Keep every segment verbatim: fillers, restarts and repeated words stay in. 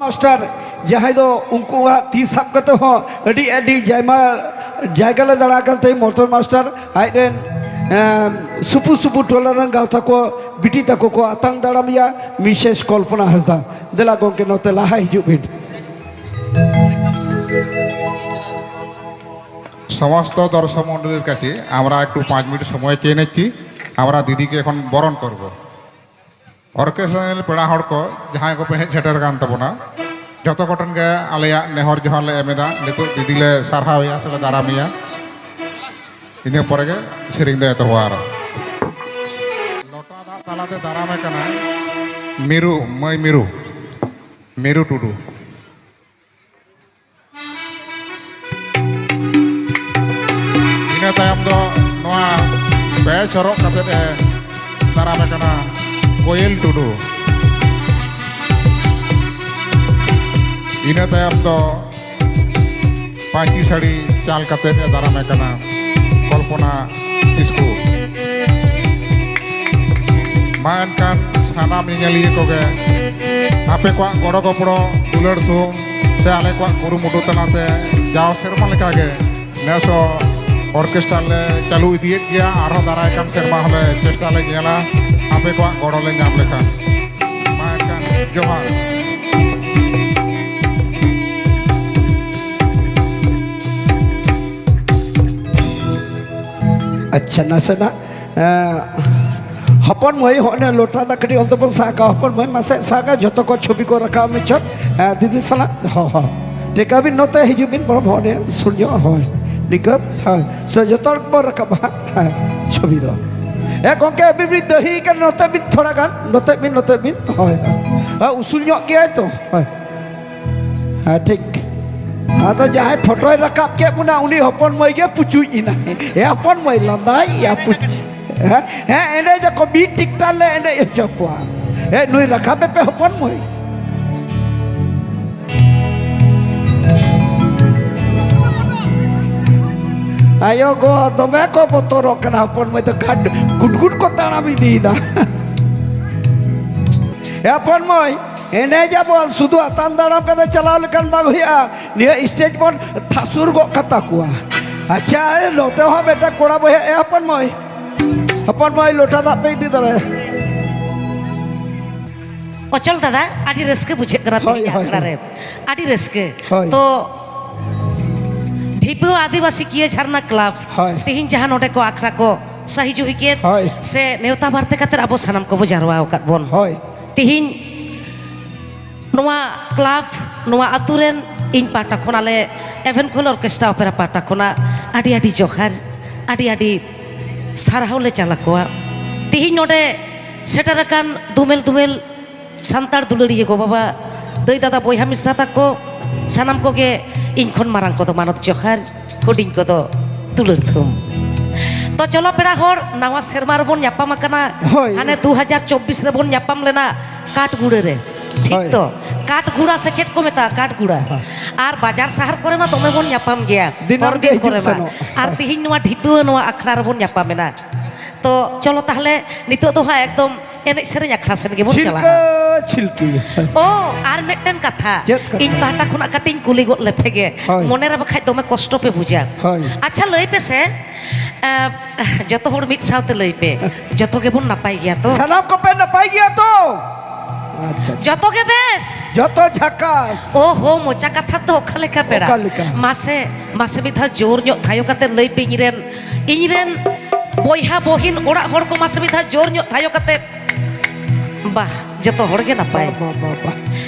Master, ᱡᱟᱦᱟᱸᱭ ᱫᱚ ᱩᱱᱠᱩᱣᱟᱜ ᱛᱤ ᱥᱟᱵ ᱠᱟᱛᱮ ᱦᱚᱸ ᱟᱹᱰᱤ ᱟᱹᱰᱤ ᱡᱟᱭᱢᱟ ᱡᱟᱭᱜᱟ ᱞᱮ ᱫᱟᱬᱟ ᱠᱟᱱ ᱛᱟᱦᱮᱸᱫ᱾ ᱢᱚᱛᱚᱱ ᱢᱟᱥᱴᱟᱨ ᱟᱡ ᱨᱮᱱ, ᱮᱸ, ᱥᱩᱯᱩ ᱥᱩᱯᱩ ᱴᱚᱞᱟ ᱨᱮᱱ ᱜᱟᱶᱛᱟ ᱠᱚ, ᱵᱤᱴᱤ ᱛᱟᱠᱚ ᱠᱚ ᱟᱛᱟᱝ ᱫᱟᱨᱟᱢᱮᱭᱟ, ᱢᱤᱥᱮᱥ ᱠᱚᱞᱯᱚᱱᱟ ᱦᱟᱸᱥᱫᱟ᱾ ᱫᱮᱞᱟ ᱜᱚᱢᱠᱮ, ᱱᱚᱛᱮ ᱞᱟᱦᱟ ᱦᱤᱡᱩᱜ ᱵᱤᱱ᱾ সমস্ত দর্শক মণ্ডলীর কাছে আমরা একটু পাঁচ মিনিট সময় চেয়ে নিচ্ছি। আমরা দিদিকে এখন বরণ করব। অর্কেস্ট্রার ᱯᱮᱲᱟ ᱦᱚᱲ ᱠᱚ, ᱡᱟᱦᱟᱸᱭ ᱠᱚᱯᱮ ᱦᱮᱡ ᱥᱮᱴᱮᱨ ᱟᱠᱟᱱ ᱛᱟᱵᱚᱱᱟ, ᱡᱷᱚᱛᱚ ᱠᱚᱴᱷᱮᱱ ᱜᱮ ᱟᱞᱮᱭᱟᱜ ᱱᱮᱦᱚᱨ ᱡᱚᱦᱟᱨ ᱞᱮ ᱮᱢ ᱮᱫᱟ᱾ ᱱᱤᱛᱚᱜ ᱫᱤᱫᱤ ᱞᱮ ᱥᱟᱨᱦᱟᱣᱮᱭᱟ ᱥᱮ ᱞᱮ ᱫᱟᱨᱟᱢᱮᱭᱟ, ᱤᱱᱟᱹ ᱯᱚᱨᱮ ᱜᱮ ᱥᱮᱨᱮᱧ ᱫᱚ ᱮᱛᱚᱦᱚᱵᱟ᱾ ᱟᱨ ᱞᱚᱴᱟ ᱫᱟᱜ ᱛᱟᱞᱟᱛᱮ ᱫᱟᱨᱟᱢᱮ ᱠᱟᱱᱟ ᱢᱤᱨᱩ, ᱢᱟᱹᱭ ᱢᱤᱨᱩ, ᱢᱤᱨᱩ ᱴᱩᱰᱩ᱾ ᱤᱱᱟᱹ ᱛᱟᱭᱚᱢ ᱫᱚ ᱱᱚᱣᱟ ᱵᱮᱪ ᱦᱚᱨᱚᱜ ᱠᱟᱛᱮᱫ ᱮ ᱫᱟᱨᱟᱢᱮ ᱠᱟᱱᱟ ᱠᱳᱭᱮᱞ ᱴᱩᱰᱩ᱾ ᱤᱱᱟᱹ ᱛᱟᱭᱚᱢ ᱫᱚ ᱯᱟᱹᱧᱪᱤ ᱥᱟᱹᱲᱤ ᱪᱟᱞ ᱠᱟᱛᱮᱫ ᱮ ᱫᱟᱨᱟᱢᱮ ᱠᱟᱱᱟ ᱠᱚᱞᱯᱚᱱᱟ ᱠᱤᱥᱠᱩ᱾ ᱢᱟ ᱮᱱᱠᱷᱟᱱ ᱥᱟᱱᱟᱢ ᱧᱮᱧᱮᱞᱤᱭᱟᱹ ᱠᱚᱜᱮ ᱟᱯᱮ ᱠᱚᱣᱟᱜ ᱜᱚᱲᱚ ᱜᱚᱯᱚᱲᱚ, ᱫᱩᱞᱟᱹᱲ ᱛᱷᱩᱢ ᱥᱮ ᱟᱞᱮ ᱠᱚᱣᱟᱜ ᱠᱩᱨᱩᱢᱩᱴᱩ ᱛᱟᱞᱟᱛᱮ ᱡᱟᱣ ᱥᱮᱨᱢᱟ ᱞᱮᱠᱟᱜᱮ ᱱᱮᱥ ᱦᱚᱸ ᱚᱨᱠᱮᱥᱴᱨᱟ ᱞᱮ ᱪᱟᱹᱞᱩ ᱤᱫᱤᱭᱮᱫ ᱜᱮᱭᱟ᱾ ᱟᱨᱦᱚᱸ ᱫᱟᱨᱟᱭ ᱠᱟᱱ ᱥᱮᱨᱢᱟ ᱦᱚᱸᱞᱮ ᱪᱮᱥᱴᱟ ᱞᱮ ᱧᱮᱞᱟ ᱟᱯᱮ ᱠᱚᱣᱟᱜ ᱜᱚᱲᱚ ᱞᱮ ᱧᱟᱢ ᱞᱮᱠᱷᱟᱱ᱾ ᱢᱟ ᱮᱱᱠᱷᱟᱱ ᱡᱚᱦᱟᱨ᱾ ᱟᱪᱪᱷᱟ, ᱱᱟᱥᱮᱱᱟᱜ, ᱮᱸ, ᱦᱚᱯᱚᱱ ᱢᱟᱹᱭ, ᱦᱚᱸᱜᱼᱚ ᱱᱤᱭᱟᱹ ᱞᱚᱴᱟ ᱫᱟᱜ ᱠᱟᱹᱴᱤᱡ ᱚᱱᱛᱮ ᱵᱚᱱ ᱥᱟᱦᱟ ᱠᱟᱜᱼᱟ᱾ ᱦᱚᱯᱚᱱ ᱢᱟᱹᱭ, ᱢᱟᱥᱮ ᱥᱟᱦᱟ ᱠᱟᱜᱼᱟ, ᱡᱷᱚᱛᱚ ᱠᱚ ᱪᱷᱚᱵᱤ ᱠᱚ ᱨᱟᱠᱟᱵ ᱢᱮ ᱪᱚᱴ᱾ ᱦᱮᱸ, ᱫᱤᱫᱤ ᱥᱟᱞᱟᱜ, ᱦᱚᱸ, ᱦᱚᱸ᱾ ᱴᱷᱤᱠ ᱟᱹᱵᱤᱱ ᱱᱚᱛᱮ ᱦᱤᱡᱩᱜ ᱵᱤᱱ, ᱵᱚᱨᱚᱝ ᱦᱚᱸᱜᱼᱚ ᱱᱤᱭᱟᱹ ᱥᱩᱨ ᱧᱚᱜ, ᱦᱳᱭ᱾ ᱱᱤᱝᱠᱟᱹ, ᱦᱳᱭ᱾ ᱥᱮ ᱡᱷᱚᱛᱚ ᱦᱚᱲ ᱵᱚᱱ ᱨᱟᱠᱟᱵᱟ ᱦᱟᱸᱜ, ᱦᱮᱸ, ᱪᱷᱚᱵᱤ ᱫᱚ᱾ ᱦᱮᱸ, ᱜᱚᱝᱠᱮ, ᱟᱹᱵᱤᱱ ᱵᱤᱱ ᱫᱟᱹᱲᱦᱤ ᱠᱟᱱᱟ, ᱱᱚᱛᱮ ᱵᱤᱱ ᱛᱷᱚᱲᱟ ᱜᱟᱱ, ᱱᱚᱛᱮ ᱵᱤᱱ, ᱱᱚᱛᱮ ᱵᱤᱱ, ᱦᱳᱭ, ᱦᱳᱭ᱾ ᱦᱳᱭ, ᱩᱥᱩᱞ ᱧᱚᱜ ᱜᱮᱭᱟᱭ ᱛᱚ, ᱦᱳᱭ᱾ ᱦᱮᱸ, ᱴᱷᱤᱠ᱾ ᱟᱫᱚ ᱡᱟᱦᱟᱸᱭ ᱯᱷᱳᱴᱳᱭ ᱨᱟᱠᱟᱵ ᱠᱮᱫ ᱵᱚᱱᱟ, ᱩᱱᱤ ᱦᱚᱯᱚᱱ ᱢᱟᱹᱭ ᱜᱮ ᱯᱩᱪᱩᱡ ᱮᱱᱟᱭ᱾ ᱮ ᱦᱚᱯᱚᱱ ᱢᱟᱹᱭ, ᱞᱟᱸᱫᱟᱭᱮᱭᱟ ᱯᱩᱪᱩᱡ᱾ ᱦᱮᱸ, ᱦᱮᱸ, ᱮᱱᱮᱡ ᱟᱠᱚ, ᱵᱤᱴ ᱴᱤᱠᱴᱟᱨ ᱞᱮ ᱮᱱᱮᱡ ᱦᱚᱪᱚ ᱠᱚᱣᱟ᱾ ᱦᱮᱸ, ᱱᱩᱭ ᱨᱟᱠᱟᱵᱮ ᱯᱮ ᱦᱚᱯᱚᱱ ᱢᱟᱹᱭ᱾ ᱟᱭᱳ ᱜᱚ ᱫᱚᱢᱮ ᱠᱚ ᱵᱚᱛᱚᱨᱚᱜ ᱠᱟᱱᱟ, ᱦᱚᱯᱚᱱ ᱢᱟᱹᱭ ᱛᱟᱠᱚ ᱜᱩᱰ ᱜᱩᱰ ᱠᱚ ᱛᱟᱲᱟᱢ ᱤᱫᱤᱭᱮᱫᱟ᱾ ᱮ ᱦᱚᱯᱚᱱ ᱢᱟᱹᱭ, ᱮᱱᱮᱡ ᱟᱵᱚᱱ, ᱥᱩᱫᱷᱩ ᱟᱛᱟᱝ ᱫᱟᱨᱟᱢ ᱠᱟᱛᱮ ᱪᱟᱞᱟᱣ ᱞᱮᱠᱷᱟᱱ ᱵᱟᱝ ᱦᱩᱭᱩᱜᱼᱟ᱾ ᱱᱤᱭᱟᱹ ᱥᱴᱮᱡ ᱵᱚᱱ ᱛᱷᱟᱥᱩᱨ ᱜᱚᱫ ᱠᱟᱛᱟ ᱠᱚᱣᱟ᱾ ᱟᱪᱪᱷᱟ, ᱱᱚᱛᱮ ᱦᱚᱸ ᱢᱤᱫᱴᱟᱝ ᱠᱚᱲᱟ ᱵᱚᱭᱦᱟ, ᱮ ᱦᱚᱯᱚᱱ ᱢᱟᱹᱭ, ᱦᱚᱯᱚᱱ ᱢᱟᱹᱭ, ᱞᱚᱴᱟ ᱫᱟᱜ ᱯᱮ ᱤᱫᱤ ᱫᱟᱲᱮᱭᱟᱜᱼᱟ᱾ ᱚᱪᱚᱞ ᱫᱟᱫᱟ, ᱟᱹᱰᱤ ᱨᱟᱹᱥᱠᱟᱹ ᱵᱩᱡᱷᱟᱹᱜ ᱠᱟᱱᱟ ᱦᱳᱭ, ᱛᱮᱦᱮᱧᱟᱜ ᱦᱳᱭ, ᱟᱠᱷᱲᱟ ᱦᱳᱭ᱾ ᱨᱮ᱾ ᱟᱹᱰᱤ ᱨᱟᱹᱥᱠᱟᱹ᱾ ᱦᱳᱭ᱾ ᱛᱚ, ᱰᱷᱤᱯᱟᱹ ᱟᱹᱫᱤᱵᱟᱹᱥᱤ ᱠᱤᱭᱟᱹ ᱡᱷᱟᱨᱱᱟ ᱠᱞᱟᱵᱽ, ᱦᱳᱭ᱾ ᱛᱮᱦᱮᱧ ᱡᱟᱦᱟᱸ ᱱᱚᱰᱮ ᱠᱚ ᱟᱠᱷᱲᱟ ᱠᱚ ᱥᱟᱹᱦᱤ ᱡᱩᱦᱤ ᱠᱮᱫ, ᱦᱳᱭ᱾ ᱥᱮ ᱱᱮᱣᱛᱟ ᱵᱟᱨᱛᱮ ᱠᱟᱛᱮ ᱟᱵᱚ ᱥᱟᱱᱟᱢ ᱠᱚᱵᱚ ᱡᱟᱨᱣᱟ ᱟᱠᱟᱫ ᱵᱚᱱ᱾ ᱦᱳᱭ᱾ ᱛᱮᱦᱮᱧ ᱱᱚᱣᱟ ᱠᱞᱟᱵᱽ, ᱱᱚᱣᱟ ᱟᱛᱳ ᱨᱮᱱ ᱤᱧ ᱯᱟᱦᱴᱟ ᱠᱷᱚᱱ, ᱟᱞᱮ ᱮᱵᱷᱮᱱ ᱠᱷᱚᱱ ᱚᱨᱠᱮᱥᱴᱨᱟ ᱚᱯᱮᱨᱟ ᱯᱟᱦᱴᱟ ᱠᱷᱚᱱᱟᱜ ᱟᱹᱰᱤ ᱟᱹᱰᱤ ᱡᱚᱦᱟᱨ, ᱟᱹᱰᱤ ᱟᱹᱰᱤ ᱥᱟᱨᱦᱟᱣ ᱞᱮ ᱪᱟᱞ ᱟᱠᱚᱣᱟ᱾ ᱛᱮᱦᱮᱧ ᱱᱚᱰᱮ ᱥᱮᱴᱮᱨ ᱟᱠᱟᱱ ᱫᱩᱢᱮᱞ ᱫᱩᱢᱮᱞ ᱥᱟᱱᱛᱟᱲ ᱫᱩᱞᱟᱹᱲᱤᱭᱟᱹ ᱜᱚ ᱵᱟᱵᱟ, ᱫᱟᱹᱭ ᱫᱟᱫᱟ, ᱵᱚᱭᱦᱟ ᱢᱤᱥᱨᱟ ᱛᱟᱠᱚ, ᱥᱟᱱᱟᱢ ᱠᱚᱜᱮ ᱤᱧ ᱠᱷᱚᱱ ᱢᱟᱨᱟᱝ ᱠᱚᱫᱚ ᱢᱟᱱᱚᱛ ᱡᱚᱦᱟᱨ, ᱦᱩᱰᱤᱧ ᱠᱚᱫᱚ ᱫᱩᱞᱟᱹᱲ ᱛᱷᱩᱢ᱾ ᱛᱚ ᱪᱚᱞᱚ ᱯᱮᱲᱟ ᱦᱚᱲ, ᱱᱟᱣᱟ ᱥᱮᱨᱢᱟ ᱨᱮᱵᱚᱱ ᱧᱟᱯᱟᱢ ᱟᱠᱟᱱᱟ᱾ ᱦᱳᱭ᱾ ᱦᱟᱱᱮ ᱫᱩ ᱦᱟᱡᱟᱨ ᱪᱚᱵᱵᱤᱥ ᱨᱮᱵᱚᱱ ᱧᱟᱯᱟᱢ ᱞᱮᱱᱟ ᱠᱟᱴᱜᱩᱲᱟᱹ ᱨᱮ, ᱴᱷᱤᱠ ᱦᱳᱭ᱾ ᱛᱚ? ᱠᱟᱴᱜᱩᱲᱟ ᱥᱮ ᱪᱮᱫ ᱠᱚ ᱢᱮᱛᱟᱜᱼᱟ, ᱠᱟᱴᱜᱩᱲᱟ᱾ ᱦᱳᱭ᱾ ᱟᱨ ᱵᱟᱡᱟᱨ ᱥᱟᱦᱟᱨ ᱠᱚᱨᱮ ᱢᱟ ᱫᱚᱢᱮ ᱵᱚᱱ ᱧᱟᱯᱟᱢ ᱜᱮᱭᱟ, ᱫᱤᱱᱟᱹᱢ ᱯᱚᱨᱚᱵᱽ ᱜᱮ ᱫᱤᱱ ᱦᱤᱡᱩᱜ ᱠᱚᱨᱮ ᱢᱟ᱾ ᱥᱮᱱᱚᱜ᱾ ᱟᱨ ᱦᱳᱭ᱾ ᱛᱤᱦᱤᱧ ᱱᱚᱣᱟ ᱰᱷᱤᱯᱟᱹ ᱱᱚᱣᱟ ᱟᱠᱷᱲᱟ ᱨᱮᱵᱚᱱ ᱧᱟᱯᱟᱢ ᱮᱱᱟ᱾ ᱛᱚ ᱪᱚᱞᱚ ᱛᱟᱦᱞᱮ ᱱᱤᱛᱚᱜ ᱫᱚ ᱦᱟᱸᱜ ᱮᱠᱫᱚᱢ ᱮᱱᱮᱡ ᱥᱮᱨᱮᱧ ᱟᱠᱷᱲᱟ ᱥᱮᱱ ᱜᱮᱵᱚᱱ ᱪᱷᱤᱞᱠᱟᱹ ᱪᱟᱞᱟᱜᱼᱟ᱾ ᱪᱷᱤᱞᱠᱤ᱾ ᱚ, ᱟᱨ ᱢᱤᱫᱴᱮᱱ ᱠᱟᱛᱷᱟ᱾ ᱪᱮᱫ ᱠᱟᱛᱷᱟ? ᱤᱧ ᱯᱟᱦᱴᱟ ᱠᱷᱚᱱᱟᱜ ᱠᱟᱹᱴᱤᱡ ᱤᱧ ᱠᱩᱞᱤ ᱜᱚᱫ ᱞᱮᱯᱮ ᱜᱮ᱾ ᱦᱳᱭ᱾ ᱢᱚᱱᱮᱨᱮ ᱵᱟᱠᱷᱟᱡ ᱫᱚᱢᱮ ᱠᱚᱥᱴᱚ ᱯᱮ ᱵᱩᱡᱟ᱾ ᱦᱳᱭ᱾ ᱟᱪᱪᱷᱟ, ᱞᱟᱹᱭ ᱯᱮᱥᱮ, ᱮ, ᱡᱚᱛᱚ ᱦᱚᱲ ᱢᱤᱫ ᱥᱟᱶᱛᱮ ᱞᱟᱹᱭ ᱯᱮ, ᱡᱚᱛᱚ ᱜᱮᱵᱚᱱ ᱱᱟᱯᱟᱭ ᱜᱮᱭᱟ ᱛᱚ? ᱥᱟᱱᱟᱢ ᱠᱚᱯᱮ ᱱᱟᱯᱟᱭ ᱜᱮᱭᱟ ᱛᱚ? ᱟᱪᱪᱷᱟ, ᱟᱪᱪᱷᱟ᱾ ᱡᱚᱛᱚ ᱜᱮ ᱵᱮᱥ? ᱡᱚᱛᱚ ᱡᱷᱟᱠᱟᱥ᱾ ᱳ ᱦᱳ, ᱢᱚᱪᱟ ᱠᱟᱛᱷᱟ ᱫᱚ ᱚᱠᱟ ᱞᱮᱠᱟ ᱯᱮᱲᱟ? ᱚᱠᱟ ᱞᱮᱠᱟ? ᱢᱟᱥᱮ, ᱢᱟᱥᱮ ᱢᱤᱫ ᱫᱷᱟᱣ ᱡᱳᱨ ᱧᱚᱜ ᱛᱷᱟᱭᱚ ᱠᱟᱛᱮ ᱞᱟᱹᱭ ᱯᱮ, ᱤᱧᱨᱮᱱ, ᱤᱧᱨᱮᱱ ᱵᱚᱭᱦᱟ ᱵᱚᱦᱤᱱ ᱚᱲᱟᱜ ᱦᱚᱲ ᱠᱚ, ᱢᱟᱥᱮ ᱢᱤᱫ ᱫᱷᱟᱣ ᱡᱳᱨ ᱧᱚᱜ ᱛᱷᱟᱭᱚ ᱠᱟᱛᱮ᱾ ᱵᱟᱦ, ᱡᱚᱛᱚ ᱦᱚᱲ ᱜᱮ ᱱᱟᱯᱟᱭ᱾ ᱵᱟᱦ, ᱵᱟᱦ, ᱵᱟᱦ, ᱵᱟᱦ᱾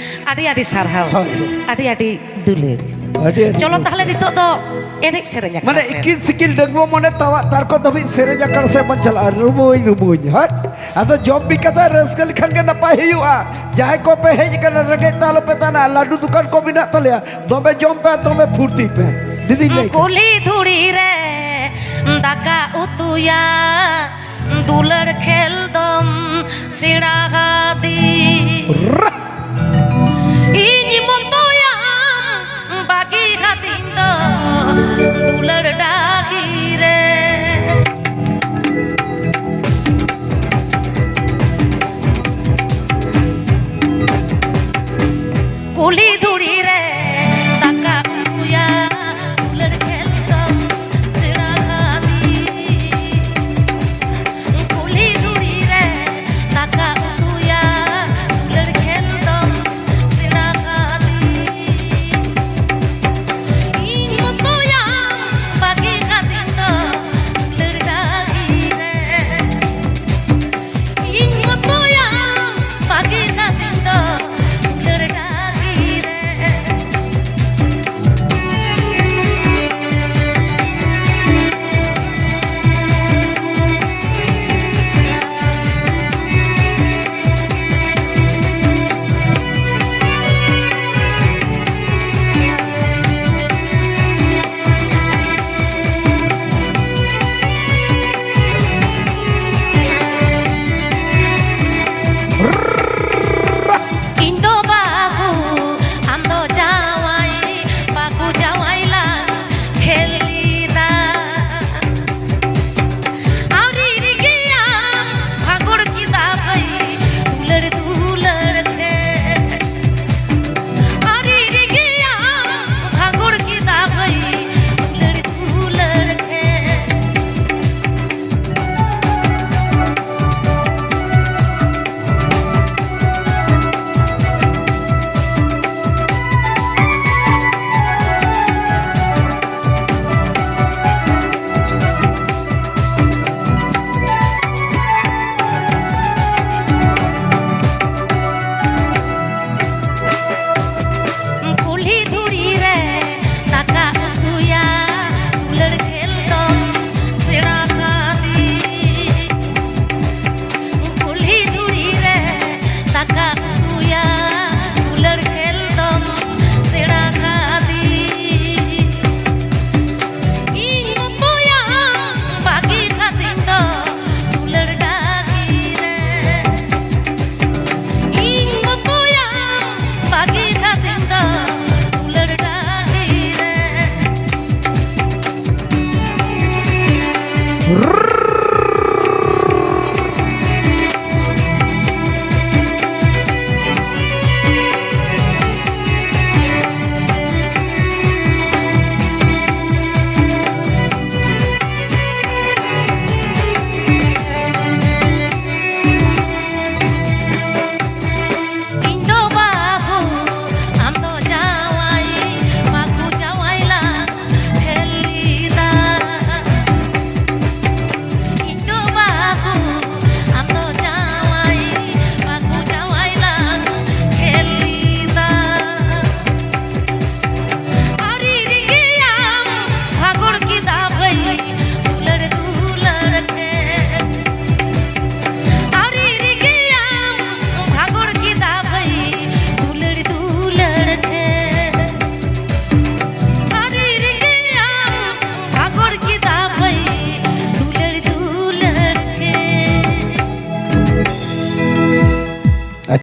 ᱟᱹᱰᱤ ᱟᱹᱰᱤ ᱥᱟᱨᱦᱟᱣ᱾ ᱦᱳᱭ᱾ ᱟᱹᱰᱤ ᱟᱹᱰᱤ ᱫᱩᱞᱟᱹᱲ᱾ ᱟᱹᱰᱤ ᱟᱹᱰᱤ ᱪᱚᱞᱚ ᱫᱩᱞᱟᱹᱲ᱾ ᱛᱟᱦᱞᱮ ᱱᱤᱛᱚᱜ ᱫᱚ ᱮᱱᱮᱡ ᱥᱮᱨᱮᱧ ᱟᱠᱷᱲᱟ ᱢᱟᱱᱮ ᱥᱮᱫ᱾ ᱤᱠᱤᱱ ᱥᱤᱠᱤᱞ ᱰᱟᱺᱜᱩᱣᱟᱹ ᱢᱚᱱᱮ ᱛᱟᱣᱟᱜ ᱛᱟᱨᱠᱚ ᱫᱷᱟᱹᱵᱤᱡ ᱥᱮᱨᱮᱧ ᱟᱠᱷᱲᱟ ᱥᱮᱫ ᱵᱚᱱ ᱪᱟᱞᱟᱜᱼᱟ᱾ ᱨᱩᱢᱩᱧ ᱨᱩᱢᱩᱧ, ᱦᱟᱴ᱾ ᱟᱫᱚ ᱡᱚᱢ ᱵᱤ ᱠᱟᱛᱮ ᱨᱟᱹᱥᱠᱟᱹ ᱞᱮᱠᱷᱟᱱ ᱜᱮ ᱱᱟᱯᱟᱭ ᱦᱩᱭᱩᱜᱼᱟ᱾ ᱡᱟᱦᱟᱸᱭ ᱠᱚ ᱯᱮ ᱦᱮᱡ ᱟᱠᱟᱱᱟ, ᱨᱮᱸᱜᱮᱡ ᱛᱮ ᱟᱞᱚ ᱯᱮ ᱛᱟᱦᱮᱱᱟ᱾ ᱞᱟᱹᱰᱩ ᱫᱚᱠᱟᱱ ᱠᱚ ᱢᱮᱱᱟᱜ ᱛᱟᱞᱮᱭᱟ, ᱫᱚᱢᱮ ᱡᱚᱢ ᱯᱮ, ᱫᱚᱢᱮ ᱯᱷᱩᱨᱛᱤ ᱯᱮ᱾ ᱫᱤᱫᱤ ᱞᱟᱹᱭ ᱠᱮᱫ᱾ ᱠᱩᱞᱦᱤ ᱫᱷᱩᱲᱤ ᱨᱮ ᱫᱟᱠᱟ ᱩᱛᱩᱭᱟ, ᱫᱩᱞᱟᱹᱲ ᱠᱷᱮᱞ ᱫᱚᱢ ᱥᱮᱬᱟ ᱟᱫᱤᱧ᱾ ᱨᱟ᱾ ᱤᱧ